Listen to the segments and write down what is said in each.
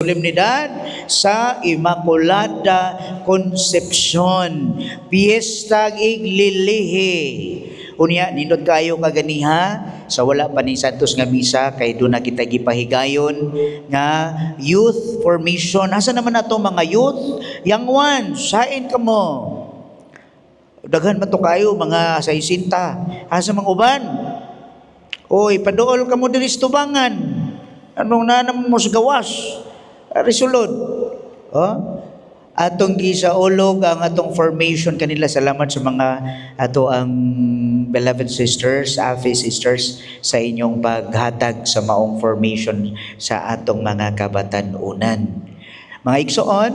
solemnidad sa Immaculada Concepcion. Piyesta iglilihi. Unya, nindot kayo kaganiha sa wala pa ni Santos nga misa kay duna kita gipahigayon nga youth formation. Asa naman ato mga youth? Young ones, sain kamo? Daghan man to kayo, mga 60. Asa mga uban? Oy, paduol kamo diri sa tubangan. Anong nanam mo sa gawas? Ari sulod. Oh? Atong gisaulog ang atong formation kanila. Salamat sa mga ato ang beloved sisters, Afi sisters, sa inyong paghatag sa maong formation sa atong mga kabatan-unan. Mga igsoon,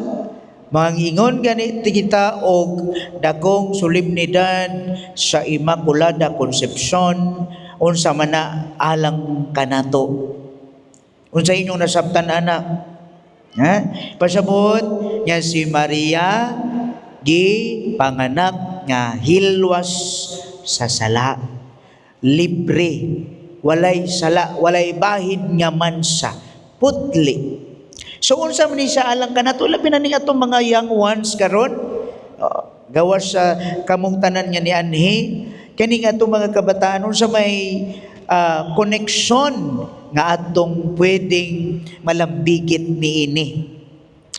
mangingon gani kita og dakong solemnidad sa Immaculada Concepcion, unsa man na alang kanato? Unsa inyong nasabtan ana? Ha? Pasabot nga si Maria gi panganak nga hilwas sa sala. Libre, walay sala, walay bahid nga mansa, putli. So unsa man ni siya alang kanato, labi na ning atong mga young ones karon? Oh, gawas sa kamong tanan nga nianhi, kini nga atong mga kabataan, unsa may koneksyon nga atong pwedeng malambigit niini?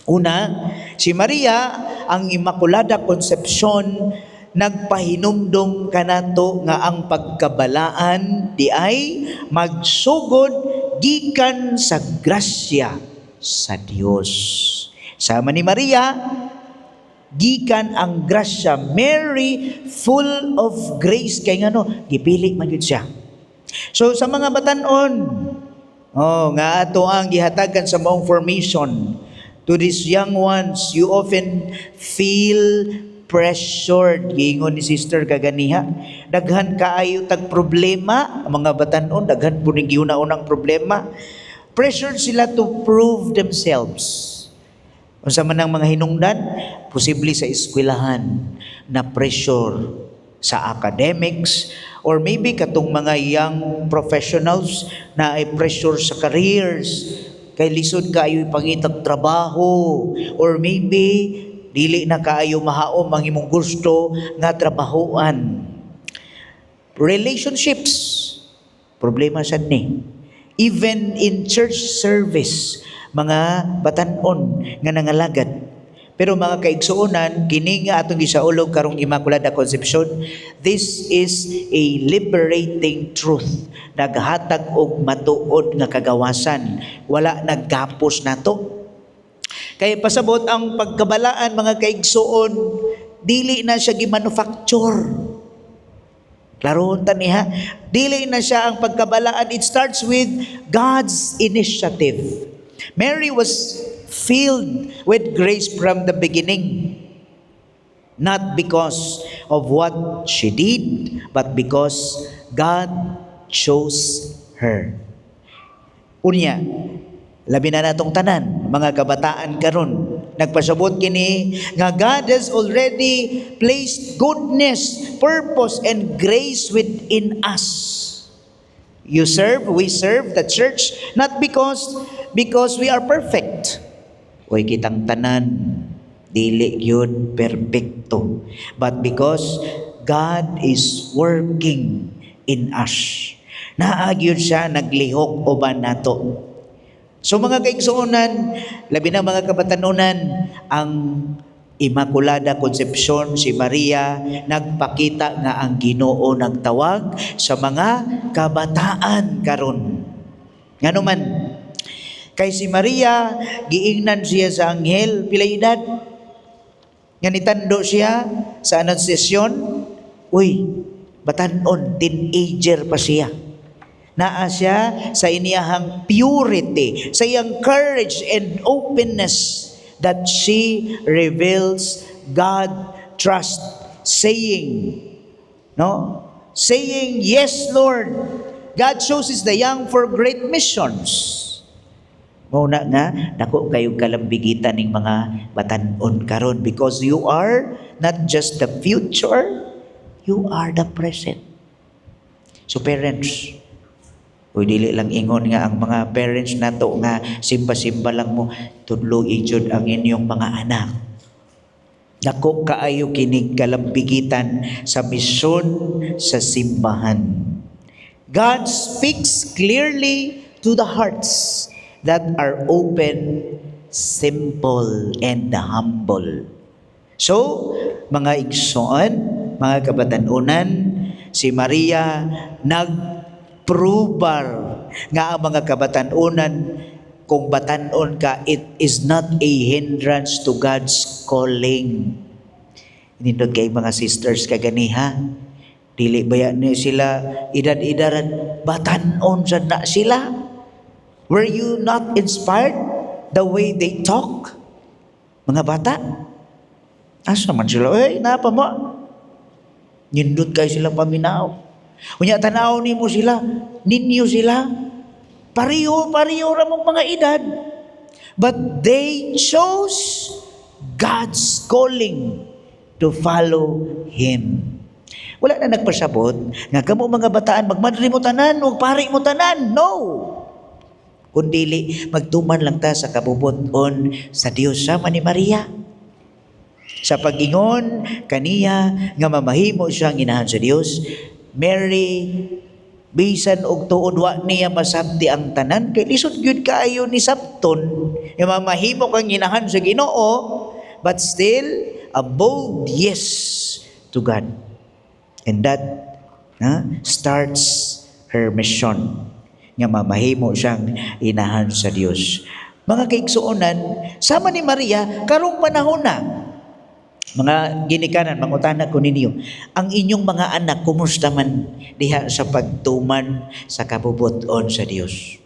Una, si Maria, ang Immaculada Concepcion, nagpahinumdom kanato nga ang pagkabalaan di ay magsugod gikan sa grasya sa Dios. Sama ni Maria, gikan ang grasya. Mary, full of grace, kay ngano, gipili man gyud siya. So sa mga batanon, oh, nga ato ang gihatagan sa maong formation, to these young ones, you often feel pressured. Giingon ni sister kaganiha, daghan kaayo tag problema, ang mga batanon, daghan po ning giuna-unang problema. Pressured sila to prove themselves. Unsa man ang mga hinungdan, posible sa eskwelahan na pressure sa academics or maybe katong mga young professionals na ay pressure sa careers kay lisod kaayo ipangitag trabaho or maybe dili na kaayo mahaom ang imong gusto nga trabahoan. Relationships, problema sad ni. Even in church service, mga batanon nga nangalagad. Pero mga kaigsuonan, kini nga atong gisaulog karong Immaculada Concepcion, this is a liberating truth. Naghatag og matuod nga kagawasan. Wala naggapos nato. Kaya pasabot ang pagkabalaan, mga kaigsuon, dili na siya gimanufacture. Klaro ta ni ha. Dili na siya ang pagkabalaan. It starts with God's initiative. Mary was filled with grace from the beginning. Not because of what she did, but because God chose her. Unya, labi na natong tanan, mga kabataan karon, nagpasabot kini nga God has already placed goodness, purpose, and grace within us. You serve, we serve the church not because we are perfect. Uy, kitang tanan dili gyud perpekto, but because God is working in us. Naa gyud siya naglihok uban nato. So mga kaigsuonan, labi na mga kabatanunan, ang Immaculada Concepcion, si Maria, nagpakita nga ang Ginoo nagtawag sa mga kabataan karon. Ngano man? Kay si Maria, giingnan siya sa anghel, pila edad? Nga nitando siya sa Annunciation, uy, batanon, teenager pa siya. Naa siya sa iniyahang purity, sa iyang courage and openness that she reveals God trust, saying, no? Saying, "Yes, Lord." God chooses the young for great missions. Mao na nga dako kayo kalambigitan ning mga batan-on karon because you are not just the future, you are the present. So parents, Uy, dili lang ingon nga ang mga parents nato nga simba-simba lang mo, tudloi jud ang inyong mga anak. Dako kaayo kinig kalambigitan sa misyon sa simbahan. God speaks clearly to the hearts that are open, simple, and humble. So, mga igsoon, mga kabatanunan, si Maria nagprubar nga ang mga kabatanunan, kung batanon ka, it is not a hindrance to God's calling. Nindot kay mga sisters kaganiha. Dili baya ni sila edad-edaran, batanon sad na sila. Were you not inspired the way they talk? Mga bata? Asa man sila? Eh, napa mo? Nindot kay sila paminaw. Unya tanaw nimo sila, ninyo sila. Pareho, pareho ra mong mga edad. But they chose God's calling to follow Him. Wala na nagpasabot nga kamo mga bataan magmadri mo tanan ug pari mo tanan. No. Kundili magtuman lang ta sa kabubut-on sa Dios sama ni Maria. Sa pag-ingon kaniya nga mamahimo siyang inahan sa Dios, Mary, bisan og tuod wa niya masabti ang tanan kay lisod gyud kaayo ni sabton nga mamahimo kang inahan sa Ginoo, but still a bold yes to God. And that starts her mission nga mamahimo siyang inahan sa Dios. Mga kaigsuonan, sama ni Maria, karong panahon na, mga ginikanan, mangutana ko ninyo, ang inyong mga anak, kumusta man diha sa pagtuman sa kabubuton sa Dios?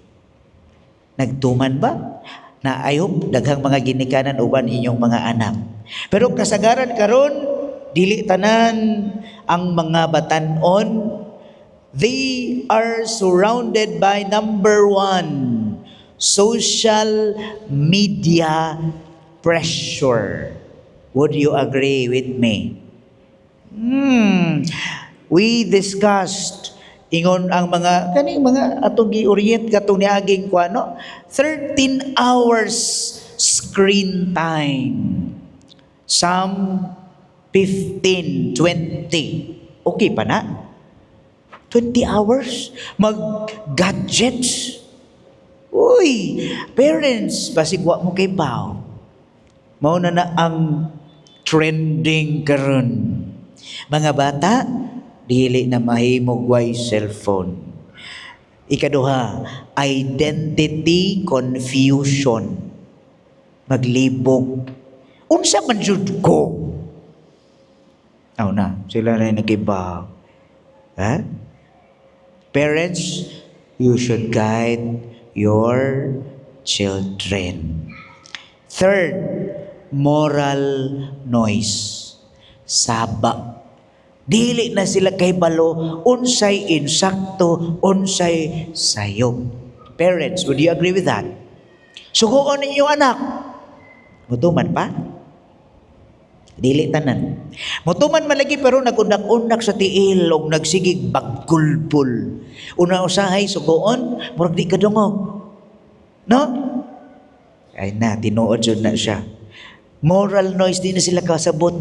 Nagtuman ba? Na I hope daghang mga ginikanan uban inyong mga anak. Pero kasagaran karon, dili tanan ang mga batanon, they are surrounded by number one, social media pressure. Would you agree with me? We discussed ingon ang mga kaning mga atong gi-orient katong niaging kwa, no, 13 hours screen time. Some 15, 20. Okay pa na? 20 hours mag gadgets. Uy, parents, basig wa mo kaybaw. Mao na na ang trending karon. Mga bata, dili na mahimog way cellphone. Ikaduha, identity confusion. Maglibog. Unsa man jud ko? Aw na, sila na nagiba. Ha? Parents, you should guide your children. Third, moral noise. Saba. Dili na sila kay balo unsay insakto, unsay sayop. Parents, would you agree with that? Suguon ninyo anak. Mutuman pa? Dili tanan. Mutuman man lagi pero nagundak-undak sa tiil og nagsigig baggulbul. Una usahay suguon, murag di kadungog. No? Ay na, tinuod jud na siya. Moral noise, di na sila kasabot.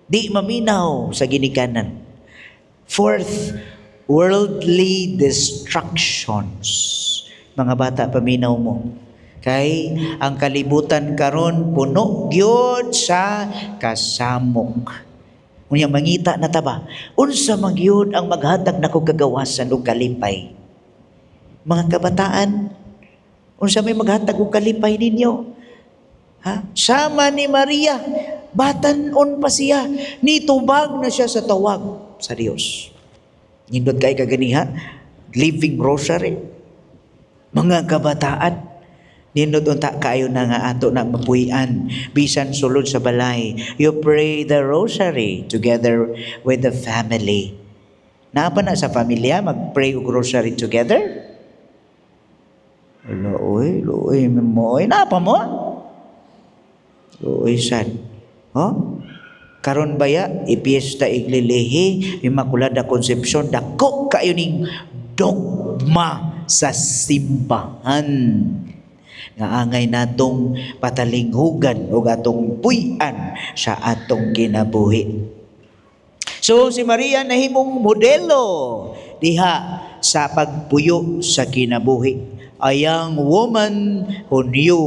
Di maminaw sa ginikanan. Fourth, worldly distractions. Mga bata, paminaw mo. Kay ang kalibutan karon puno gyud sa kasamok. Unya mangita na ta ba? Unsa man gyud ang maghatag nako kagawasan ug kalipay? Mga kabataan, unsa may maghatag og kalipay ninyo? Ha? Sama ni Maria, batan-on pa siya, nitubag na siya sa tawag sa Dios. Nindot kay kaganiha, living rosary. Mga kabataan, nindot unta kaayo na nga ato na mapuy-an bisan sulod sa balay. You pray the rosary together with the family. Naa pa na sa pamilya mag-pray og rosary together? Luoy, luoy mo, oy, naa pa mo? Luoy sad. Oh? Karon baya ipiesta iglilihi, Immaculada Concepcion, dako kayo ning dogma. Sa simbahan nga angay natong patalinghugan ug atong puy-an sa atong kinabuhi. So si Maria nahimong modelo diha sa pagpuyo sa kinabuhi. A young woman who knew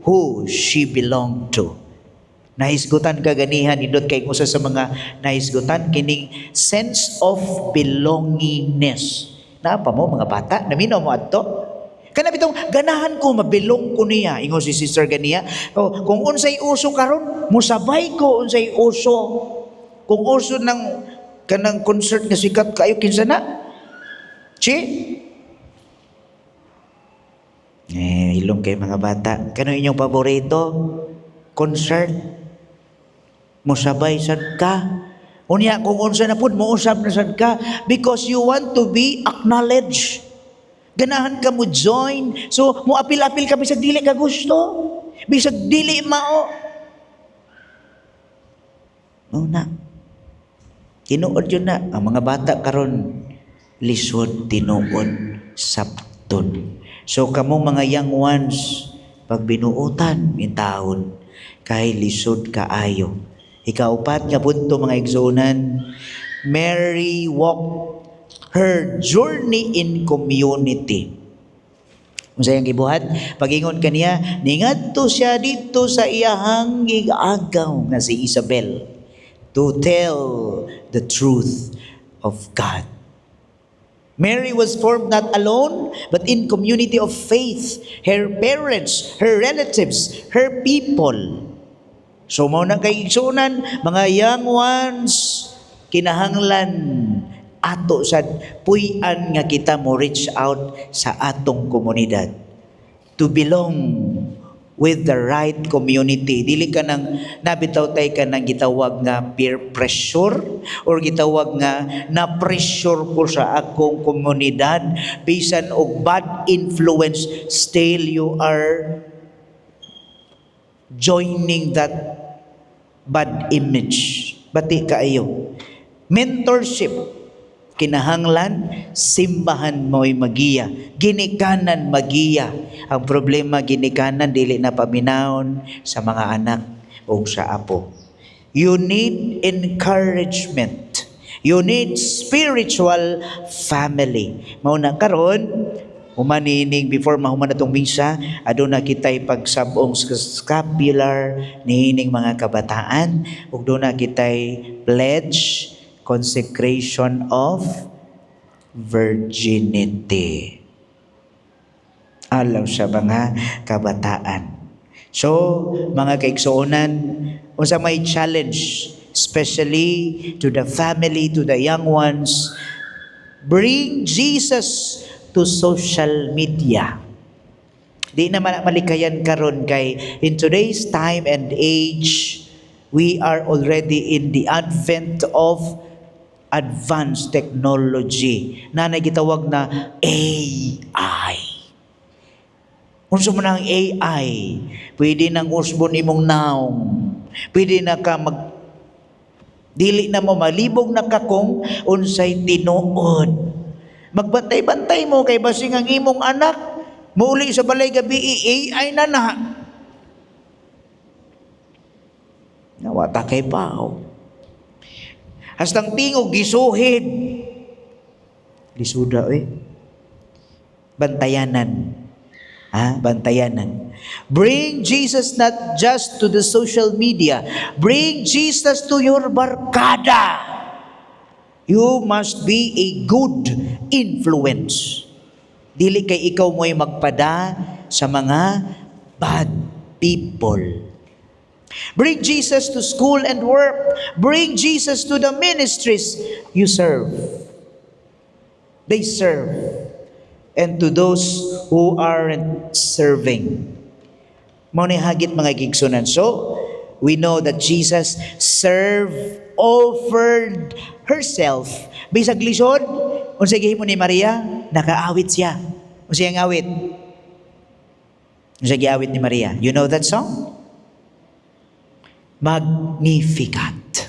who she belonged to. Nahisgutan ka ganihan, nindot kay usa sa mga nahisgutan kining sense of belongingness. Naa pa mo mga bata, naminaw mo adto? Kana bitong ganahan ko ma-belong ko niya, ingon si sister ganiya. Oh, kung unsay uso karon, musabay ko unsay uso. Kung uso ng kanang concert nga sikat kayo, kinsa na? Chi? Eh, ilong kay mga bata. Kano inyong paborito? Concert? Musabay sad ka. Unya kung unsa na pud, mousab na sad ka because you want to be acknowledged. Ganahan ka mo join. So mo apil-apil ka bisag dili ka gusto. Bisag dili mao. Mao na. Tinuod yun na. Ang mga bata karon lisod tinuod sabton. So kamong mga young ones, pag binuotan intawon kay lisod kaayo. Ikaupat nga punto, mga igsuonan, Mary walked her journey in community. Unsa iyang gibuhat? Pagingon kaniya, ningadto siya didto sa iyahang gig-agaw nga si Isabel to tell the truth of God. Mary was formed not alone, but in community of faith. Her parents, her relatives, her people. So mao na kay igsuonan, mga young ones, kinahanglan ato sa puy-an nga kita mo reach out sa atong komunidad to belong with the right community. Dili ka nang nabitaw tay ka nang gitawag nga peer pressure or gitawag nga na pressure ko sa akong komunidad. Bisan og bad influence, still you are joining that bad image. Bati kaayo. Mentorship, kinahanglan simbahan mo'y magiya, ginikanan magiya. Ang problema, ginikanan dili na paminawon sa mga anak o sa apo. You need encouragement, you need spiritual family. Mao na karon humanining before mahuman atong misa, aduna kitay pagsab-ong scapular niining mga kabataan ug duna kitay pledge, consecration of virginity alang sa mga kabataan. So, mga kaigsuonan, unsa may challenge, especially to the family, to the young ones, bring Jesus to social media. Di naman na malikayan karon kay in today's time and age, we are already in the advent of advanced technology na gitawag na AI. Unsa man ang AI? Pwede nang usbon imong naong. Pwede na ka mag dili na mo malibog na ka kung unsay tinuod. Magbantay-bantay mo kay basing ang imong anak muuli sa balay gabi, AI na na. Nawata kay bao. Hastang tingog gisuhid. Lisuda eh. Bantayanan. Ha? Bantayanan. Bring Jesus not just to the social media. Bring Jesus to your barkada. You must be a good influence. Dili kay ikaw mo'y magpada sa mga bad people. Bring Jesus to school and work. Bring Jesus to the ministries you serve. They serve. And to those who aren't serving. Mao ni hagit, mga gigsunan. So, we know that Jesus served, offered herself. Bisag lisod, unsa gihimo ni Maria? Nakaawit siya. Unsa iyang awit? Unsa giawit ni Maria? You know that song? Magnificat.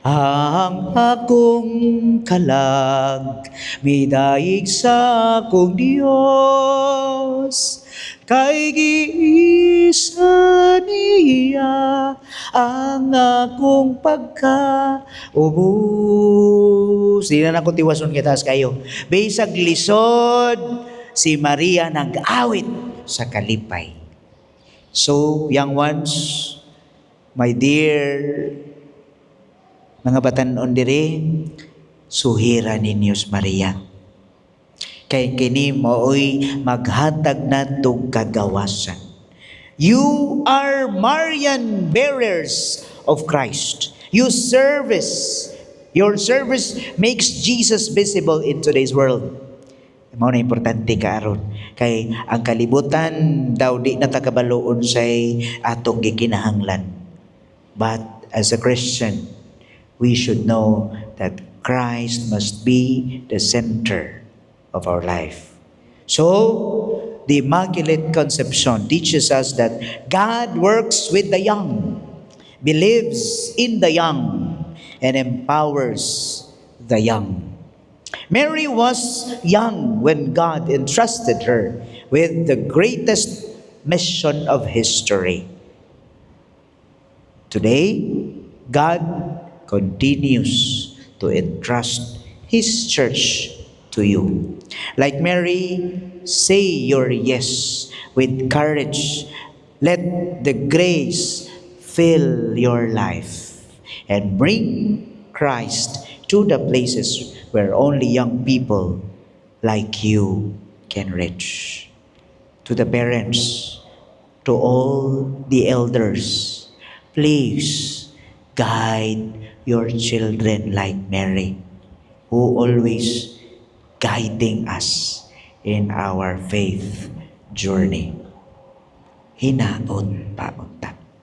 Ang akong kalag midayig sa akong Dios, kay giisa niya ang akong pagkaubos. Di na nako tiwason kita kayo. Bisag lisod, si Maria nag-awit sa kalipay. So, young ones, my dear mga batanon diri, suhira ninyo si Maria. Kay kini maoy maghatag natog kagawasan. You are Marian bearers of Christ. Your service makes Jesus visible in today's world. Mao na importante karon kay ang kalibutan daw di na ta kabalo unsay atong gikinahanglan. But as a Christian, we should know that Christ must be the center of our life. So, the Immaculate Conception teaches us that God works with the young, believes in the young, and empowers the young. Mary was young when God entrusted her with the greatest mission of history. Today, God continues to entrust His church to you. Like Mary, say your yes with courage. Let the grace fill your life and bring Christ to the places where only young people like you can reach. To the parents, to all the elders, please guide your children like Mary, who always guiding us in our faith journey. Hinaot pa.